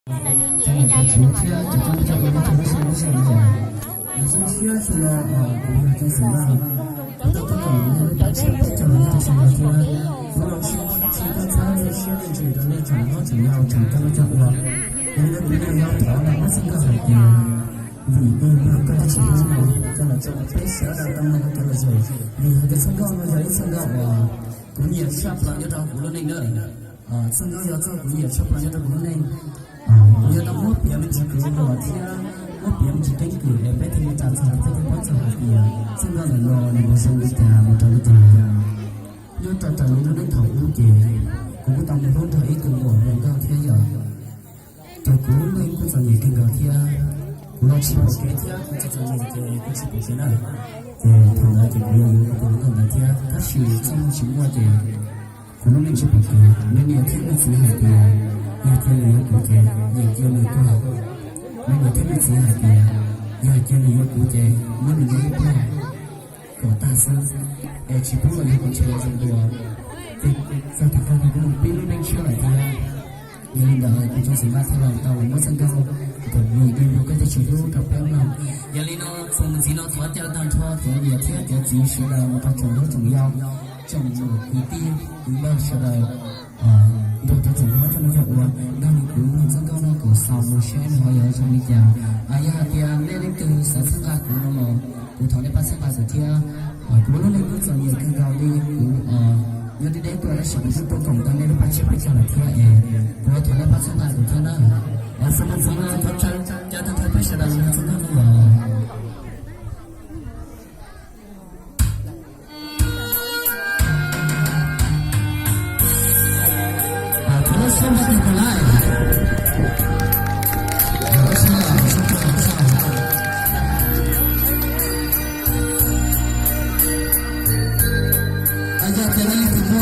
Cov niam cov txiv thiab cov coj ua lub tug lub sij lub sij no, zoo siab tshua los kuv yog Txooj Xeem Vaj, kuv tuaj tuaj koom nrog lub pab tsheb peb caug los nyob rau sab no thiab. Kuv los tsis txhob txhawb siab ntsis rau nej tsoom hlob tsoom yau tsoom coj lub coj ua. Yog li ntawd kuv yeej yuav thov rau pab txhawb nqa hais tias vim yog koj tab sis no coj los tso peb sawv daws tau mloog ua kev lom zem, vim hais tias txhawb nqa no yog ib txhawb nqa uas kuv nyiam tshaj plaws nyob rau kuv lub neej na. Txhawb nqa yog txoj kuv nyiam tshaj plaws nyob rau kuv lub neej. Kuv yuav tau muab piav me ntsis kuv los thiab muab piav me ntsis keeb kwm es peb thiaj li tau txog peb thiaj paub txog hais tias txhawb nqa ntawm no nws mus zoo li cas mus rau li cas. Nyob rau raws li lub neej thaum ub ces kuv kuj tau mus hlub nrog ib tug muam hluas nkauj thiab yom. Ces kuv lub neej kuj txom nyem kawg nkaus thiab. Kuv los tsis pom kev thiab kuv txom txom nyem ces kuv tsis pom kev na. Ces thaum ntawd ces kuv yog yuav tus hluas nkauj ntawd thiab tab sis txoj hmoo tsis muaj ces kuv lub neej tsis pom kev. Nws niam thiab nws txiv hais tias yog cia nws yuav kuv ces yeem cia nws tuag. Nws niam thiab nws txiv hais tias yog cia nws yuav kuv ces muab nws nyob ib pliag kom tag xwb, es tsis pub los yog kuv ntshe zoo dua. Ces txog thaum kawg kuv mus pib lub neej tshiab lawm thiab. Yog li ntawd kuv Txooj Xeem Vaj thiaj los tau muab txhawb nqa tias vim li ntawd koj thiaj tsis hlub rau peb mloog. Yog li no txuas mus ntxiv no thov caw tag nrho cov niam thiab cov txiv sawv daws mus rau tsoom hlob tsoom yau, tsoom kwv tij kwv npawg sawv daws nrog rau tsoom hlob coj lub coj ua nrog nws kuv mloog txhawb nqa no kom xaus mus seb nws ho yuav zoo li cas. Yog hais tias nej leej twg xav txhawb nqa kuv no los kuv thov nej pab txhawb nqa kuv thiab. Kuv lub neej kuj txom nyem kawg nkaus li, kuv nyob deb deb tuaj tab sis kuv twb tuaj koom tau nej lub pab tsheb peb caug lawm thiab es kuv thov nej pab txhawb nqa kuv thiab na. Xaus mus ntxiv no thov caw tag nrho peb sawv daws los txhawb nqa no los. Yog tias nej leej twg muaj txog tus tub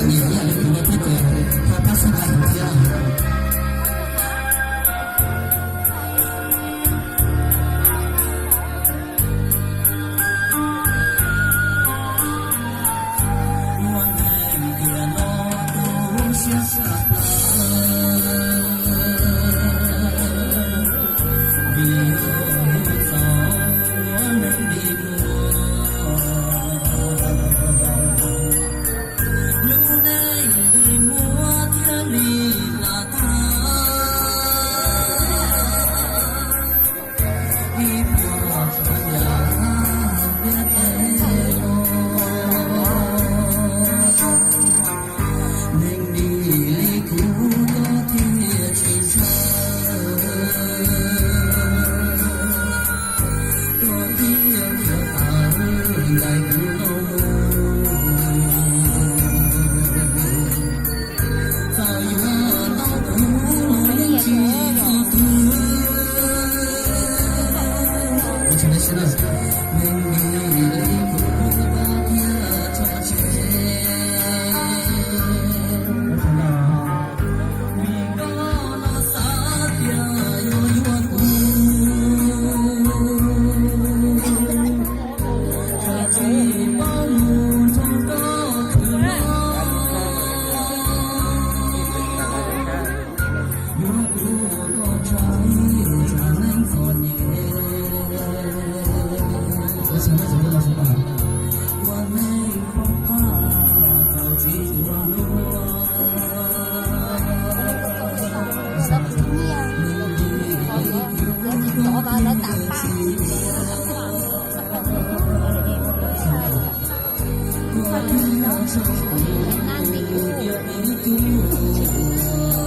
txom nyem ib yam li kuv no thiab ces ho pab txhawb nqa kuv thiab.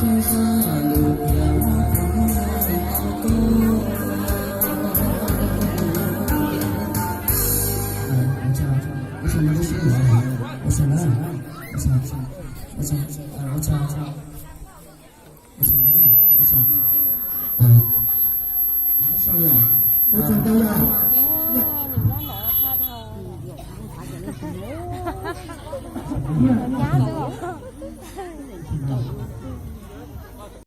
Ua tsaug ntau yom.